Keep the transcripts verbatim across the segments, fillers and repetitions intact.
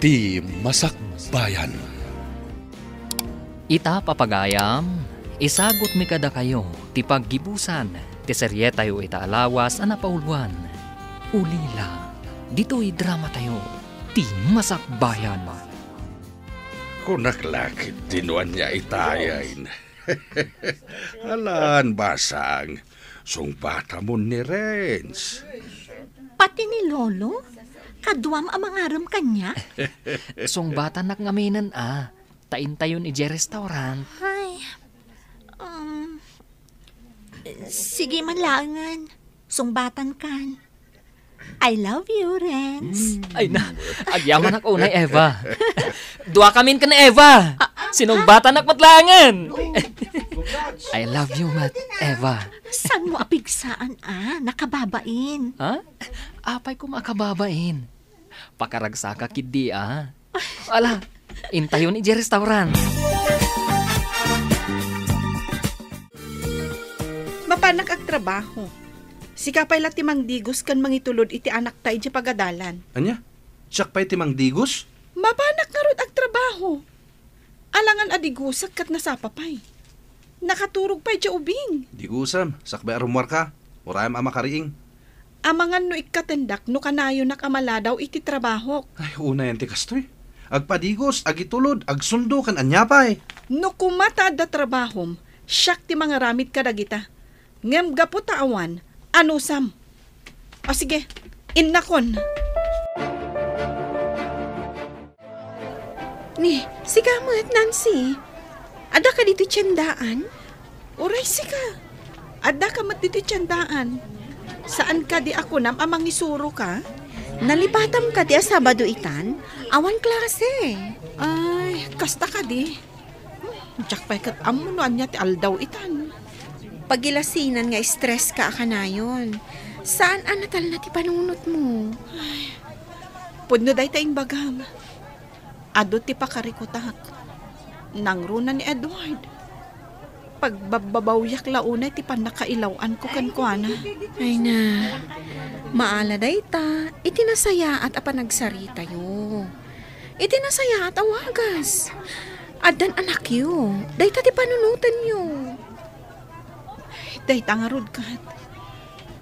Ti Masakbayan. Ita, papagayam, isagutmi kadakayo ti paggibusan ti serietayo ita a lawas a napauluan, Ulila. Ditoy dramatayo, Ti Masakbayan. Kunak la ketdi no ania itayen. Alan, basang, sungbatamon ni Renz. Pati ni Lolo? Kaduam a mangarem kaniak? Sungbatannak ngaminen a, ta intayon idiay restaurant. Ay, um, sige man laengen. Sungbatankan. I love you, Renz. Ay na, agyamanak unay, Eva. Duakamin ken Eva. Sinungbatanak met laengen. I love you met, Eva. Saan mo apigsaan a nakababain? Ha? Apay koma a kababain? Pakaragsaka ketdi a. Ala, intayon idiay restaurant. Mapanak agtrabaho. Sika pay la ti mangdigos ken mangitulod iti anakta idiay pagadalan. Ania? Siak pay ti mangdigos? Mapanak ngarud agtrabaho. Alangan a digosek ket nasapa pay. Nakaturog pay diay ubing. Digosem, sakbay a rummuarka. Urayem a makariing. Amangan no ikkatendak no kanayonak a maladaw iti trabahok. Ay, unayen ti kastoy. Agpadigos, agitulod, agsundo, ken ania pay? No koma ta adda trabahom, siak ti mangaramid kadagita. Ngem gapu ta awan, anusam? O sige, innakon. Ni, sika met, Nancy. Adda ka ditoy tiendaan? Uray sika. Adda ka met ditoy tiendaan. Saan kadi a kunam a mangisuro ka? Nalipatam kadi a Sabado itan? Awan klase. Ay, kasta kadi. Diak pay ket ammo no ania ti aldaw itan. Pagilasinan nga stress ka a kanayon. Saan a natalna ti panunotmo. Ay, pudno dayta imbagam. Adu ti pakarikutak. Nangruna ni Edward. Pagbabbabawiak la unay ti pannakailaw-anko kenkuana. Ay na, maala dayta iti nasayaat a panagsaritayo. Iti nasayaat a wagas. Addan anakyo. Dayta ti panunotenyo. Dayta ngarud ket,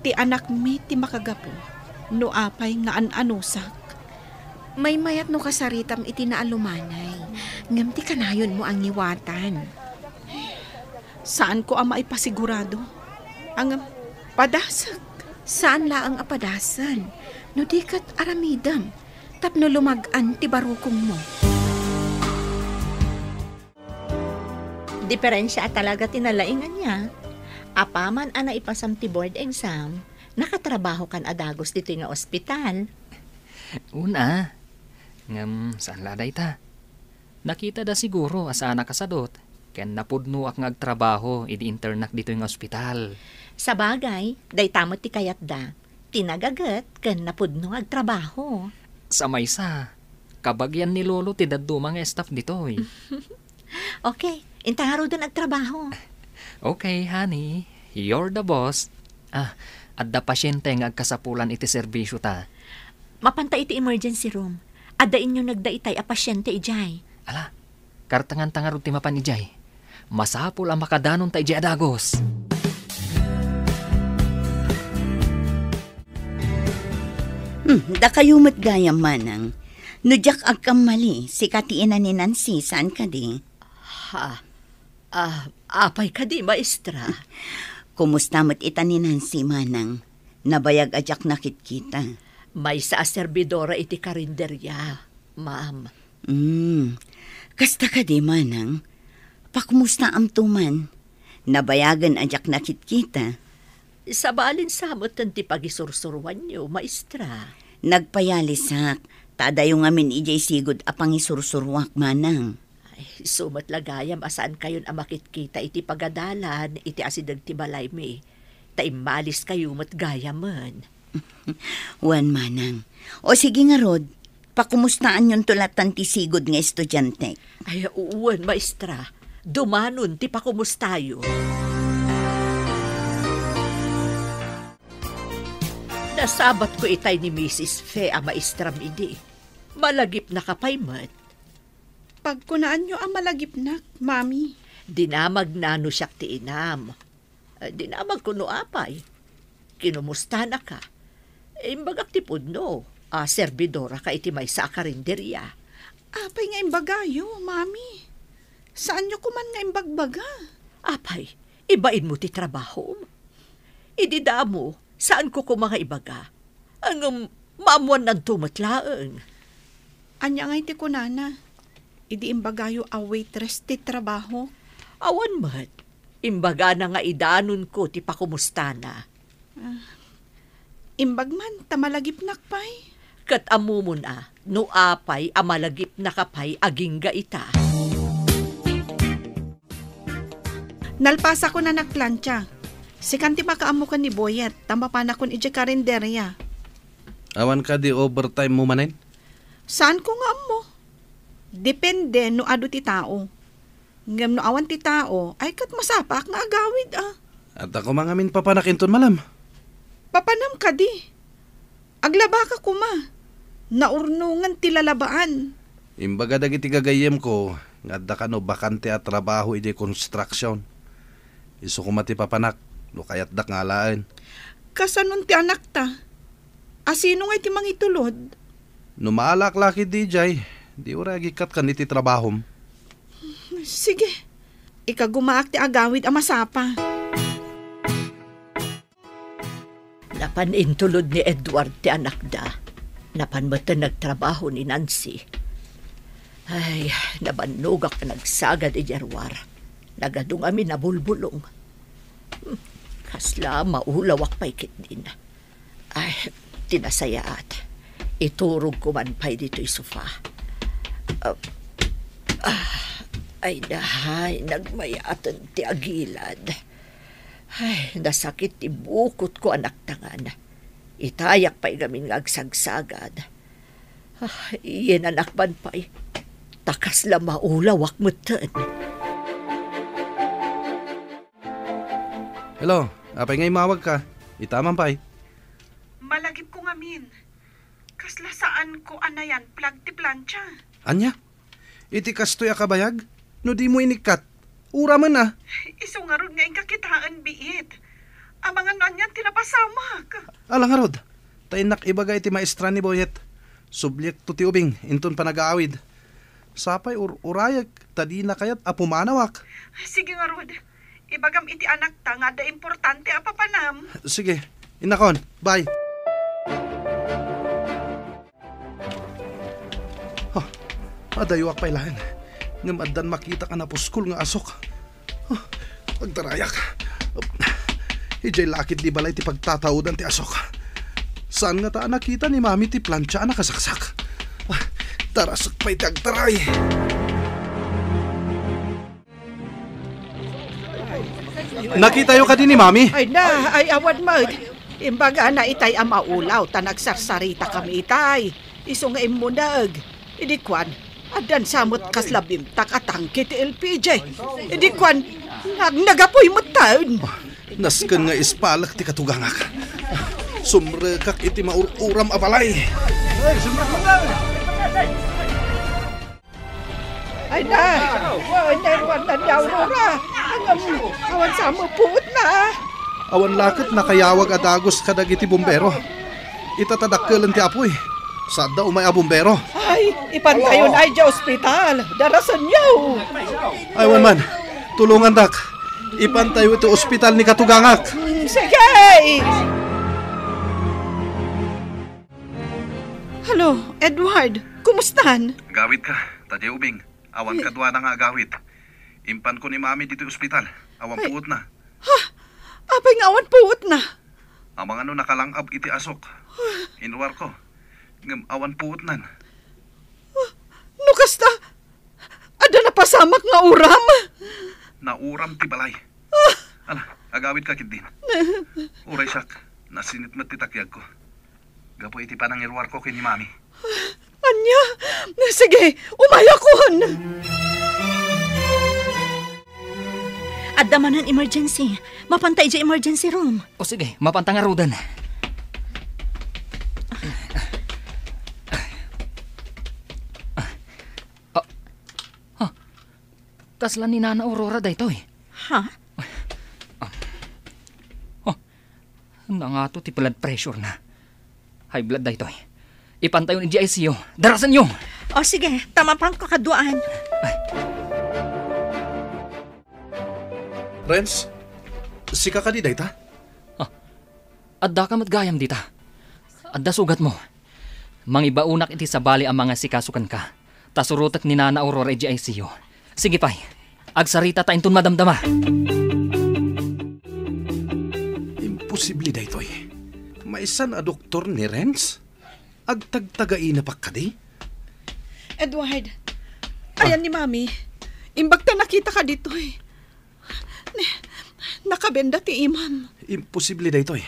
ti anakmi ti makagapu no apay nga an-anusak. Maymayat no kasaritam iti naalumanay, ngem ti kanayonmo a ngiwatan. Saanko a maipasigurado. Ngem, padasek. Saan laeng a padasen, no di ket aramidem, tapno lumag-an ti barukongmo. Diferensia a talaga ti nalaing ania. Apaman a naipasam ti board exam, nakatrabahokan a dagus ditoy nga ospital. Una, ngem saan la dayta. Nakitada siguro a saanak a sadut, ken napudnoak nga agtrabaho idi internak ditoy nga ospital. Sabagay, dayta met ti kayatda, ti nagaget ken napudno nga agtrabaho. Sa maysa, kabagian ni Lolo ti dadduma nga staff ditoy. Okay, inta ngaruden agtrabaho. Okay, honey. You're the boss. Ah, adda pasiente nga agkasapulan iti serbisio ta. Mapanta iti emergency room. Adda inyunegda itay a pasiente idiay. Ala, kartenganta ngarud ti mapan idiay. Masapul a makadanonta idiay a dagus. Hmm, dakayo met gayam, manang. No diak agkammali, sika ti ina ni Nancy, saan kadi? Ha? Ah, apay kadi, maestra? Kumusta met ita ni Nancy, manang? Nabayag a diak nakitkita. Maysa a serbidora iti karinderia, ma'am. Hmm. Kasta kadi, manang? Pakumustaamto man? Nabayagen a diak nakitkita. Sabali sa metten ti pagisursuruanyo, maestra. Nagpayalisak, ta adayo ngamin idiay sigud a pangisursuruak, manang. Ay, isu met la gayam a saankayon a makitkita iti pagadalan iti asideg ti balaymi, ta immaliskayo met gayamen. Wen, manang. O sige ngarud, pakumustaanyonto lattan ti sigud nga estudiantek. Ay, wen, maestra. Dumanon ti pakumustayo. Nasabatko itay ni Misis Fe a maestram idi. Malagipnaka pay met. Pagkunaanyo a malagipnak, Mami. Dinamagna no siak ti inam. Eh, dinamagko no apay. Kinumustanaka. Imbagak ti pudno a serbidoraka iti maysa a karinderia. Apay nga imbagayo, Mami? Saanyo koman nga imbagbaga? Apay, ibainmo ti trabahom? Idi damo, saanko koma nga ibaga. Ngem maammuannanto met laeng. Ania ngay ti kunana? Idi imbagayo a waitress ti trabaho? Awan met. Imbagana nga idanonko ti pakumustana. Ah, imbag man ta malagipnak pay. Ket ammomon a no apay a malagipnaka pay agingga ita. Nalpasakon a nagplancha. Sikan ti makaammo ken ni Boyet, ta mapanakon idiay karinderia. Awan kadi overtime mo manen? Saanko nga ammo. Depende no adu ti tao. Ngem no awan ti tao, ay ket masapaak nga agawid, a. Adda koma ngamin papanak inton malam. Papanam kadi? Aglabaka koma. Naurnongan ti lalabaan. Imbaga dagiti gagayyemko nga adda kano bakante a trabaho idiay construction. Isu koma ti papanak no kayatdak nga alaen. Kasanon ti anakta? A sino ngay ti mangitulod? No maalaak la ketdi idiay, di uray agikkat ken iti trabahom. Sige. Ikagumaak ti agawid a masapa. Napan intulod ni Edward ti anakda. Napan metten nagtrabaho ni Nancy. Ay, nabannogak a nagsagad idiay ruar. Nagadu ngamin a bulbulong. Hmm, kasla maulawak pay ketdin. Ay, ti nasayaat. Iturogko man pay ditoy sofa. Ah, ah, ay, dahay, nagmayaten ti agilad. Ay, nasakit ti bukotko a naktangan. Itayak pay ngamin nga agsagsagad. Ah, iyenanak man pay. Ta kasla maulawak metten. Hello, apay nga immawagka? Ita man pay. Malagipko ngamin. Kasla saanko a nayan plag ti plancha. Ania? Iti kastoy a kabayag? No dimo inikkat, uramen a. Isu ngarud nga inka kitaen, biit. Amangan no anian ti napasamak. Ala ngarud, ta innak ibaga iti maestra ni Boyet. Subliekto ti ubing inton panagaawid. Sapay ur-urayek ta dina kayat a pumanawak. Sige ngarud. Ibagam iti anakta nga adda importante a papanam. Sige, innakon. Bye. Ah, adayuak pay laeng. Ngem addan makitak a napuskol nga asok. Ah, agtarayak. Idiay lakit di balay ti pagtataudan ti asok. Saan ngata a nakita ni Mami ti plancha a nakasaksak? Ah, tarasek pay ti agtaray. Nakitayo kadi ni Mami? Ay na, ay awan met. Imbagana itay a maulaw ta nagsarsaritakami itay. Isu nga immuneg. Idi kuan, addan sa met kasla bimtak a tangke ti L P G. Idi kuan, nag-, nagapuy metten. Nasken nga ispalek ti katugangak. Sumrekak iti maur-uram a balay. Ay na! Ay na, iwan na ni Aurora! Angam, awan sa mapuot na! Awan laket nakayawag a dagus kadagiti bumbero. Ita ta dakkelen ti apuy. Sadda umay a bumbero. Ay, ipantayon ay di ospital. Darasenyo! Ay, wan man. Tulongandak. Ipantayo iti ospital ni katugangak. Mm, sige! Hello, Edward. Kumustan? Agawid ka, ta diay ubing. Awan kaduana nga agawid. Impanko ni Mami ditoy ospital. Awan puotna. Ha? Apay nga awan puotna? Amangan no nakalang-ab iti asok. Inruarko. Ngem awan puotnan. No kasta, adda napasamak nga uram? Nauram ti balay. Ala, agawid ka ketdin. Uray siak, nasinit met ti takyagko. Gapu iti panangiruarko ken ni Mami. Ania? Sige, umayakon! Adda manen emergency. Mapanta idiay emergency room. O sige, mapanta ngaruden. Kasla ni Nana Aurora daytoy. Ha? Oh, nangato ti blood pressure na. High blood daytoy. Ipantayon idiay I C U. Darasenyo! O sige, ta mapanko kaduaan. Renz, sika kadi dayta? Ah, addaka met gayam dita. Adda sugatmo. Mangibaonak iti sabali a mangasikaso kenka. Ta surotek ni Nana Aurora idiay I C U. Sige pay. Agsarita ta inton madamdama. Imposible daytoy. Maysan a doktor ni Renz? Agtagtagaina pa kadi? Edward, ah, ayan ni Mami. Imbag ta nakita ka ditoy. Ne, nakabenda ti imam. Imposible daytoy.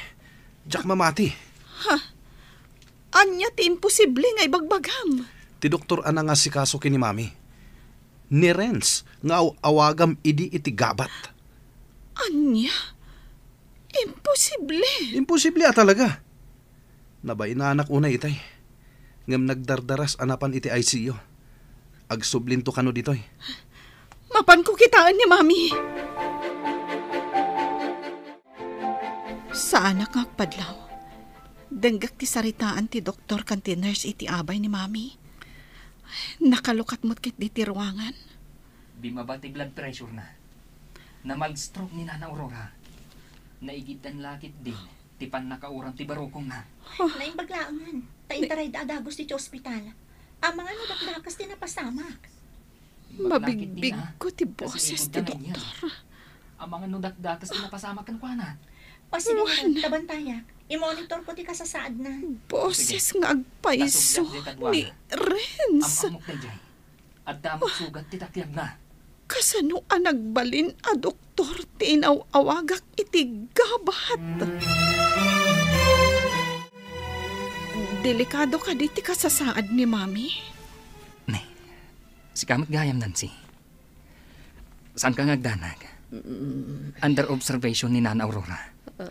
Diak mamati. Ha? Ania ti imposible nga ibagbagam? Ti doktor a nangasikaso ken ni Mami. Ni Renz nga aw-awagam idi iti gabat. Ania? Imposible! Imposible a talaga. Nabainanak unay itay. Ngem nagdardaras a napan iti I C U. Agsublinto kano ditoy. Mapanko kitaen ni Mami. Saanak nga agpadlaw. Denggak ti saritaan ti doktor ken ti nurse iti abay ni Mami. Nakalukat met ketdi ti ruangan. Bimaba ti blood pressure na. Namag-stroke ni Nana Aurora. Naigiddan la ketdin ti pannakauram ti barukongna. Naimbag laengen, ta intarayda a dagus ditoy ospital. Amangan no dakdakes ti napasamak. Imbag la ketdin, ah, ta sinigodda nga inyag. Mabigbigko ti boses ti doktor. Amangan no dakdakes ti napasamak kenkuana. Pasilingan, ta bantayak. Imonitorko ti kasasaadna. Boses nga agpayso ni Renz. Am-ammok daydiay. Adda met sugat ti takiagna. Kasano a nagbalin a doktor ti inaw-awagak iti gabat? Delikado kadi ti kasasaad ni Mami? Ne, sika met gayam, Nancy. Saanka nga agdanag? Mm. Under observation ni Nana Aurora. Ah.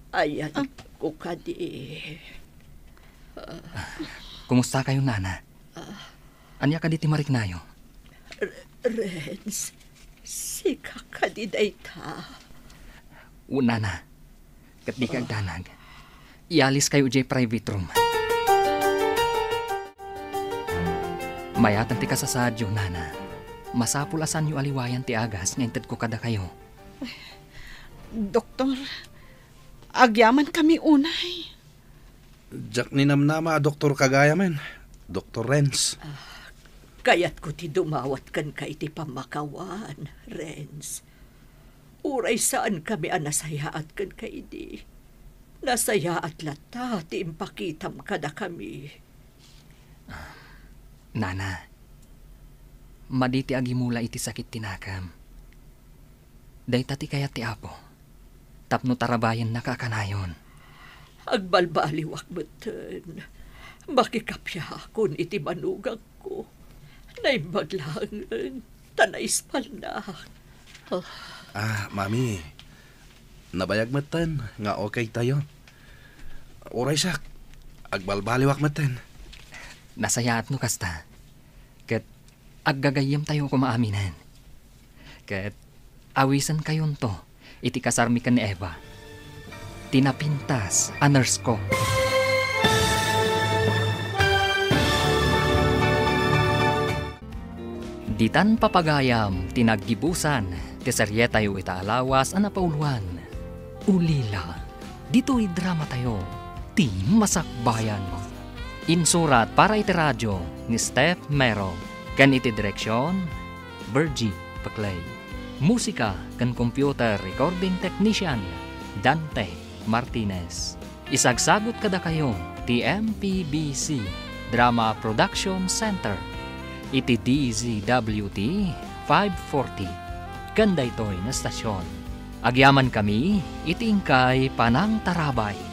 Ayanko kadi. Kumusta kayo, Nana? Ah. Ania kadi ti mariknayo? R-, Renz, sika kadi dayta? O, Nana. Ket dika agdanag. Ialiskayo idiay private room. Mayatan ti kasasaadyo, Nana. Masapul a saanyo aliwayan ti agas nga intedko kadakayo. Doktor, agyamankami unay. Diak ninamnama a doktor ka gayamen, Doktor Renz. Ah, kayatko ti dumawat kenka iti pammakawan, Renz. Uray saankami a nasayaat kenka idi, nasayaat latta ti impakitam kadakami. Nana, madi ti agimula iti sakit ti nakam. Dayta ti kayat ti Apo, tapno tarabayennaka a kanayon. Agbalbaliwak metten. Makikapiakon iti manugang ko. Naimbag laengen ta naispalnak. Ah. Ah, Mami, nabayag metten nga okay tayo. Uray siak, agbalbaliwak metten. Nasayaat no kasta. Ket aggagayyemtayo koma aminen. Ket awisenkayonto iti kasarmi ken ni Eva, ti napintas a nurse ko. Ditan papagayam ti naggibusan ti serietayo ita a lawas a napauloan, Ulila. Ditoy dramatayo, ti Masakbayan. Insurat para iti radio ni Steph Mero, ken iti direksion, Virgie Paclay. Musika ken computer recording technician, Dante Martinez. Isagsagut kadakayo ti M P B C Drama Production Center iti D Z W T five forty ken daytoy nga stasyon. Agyamankami iti inkay panangtarabay.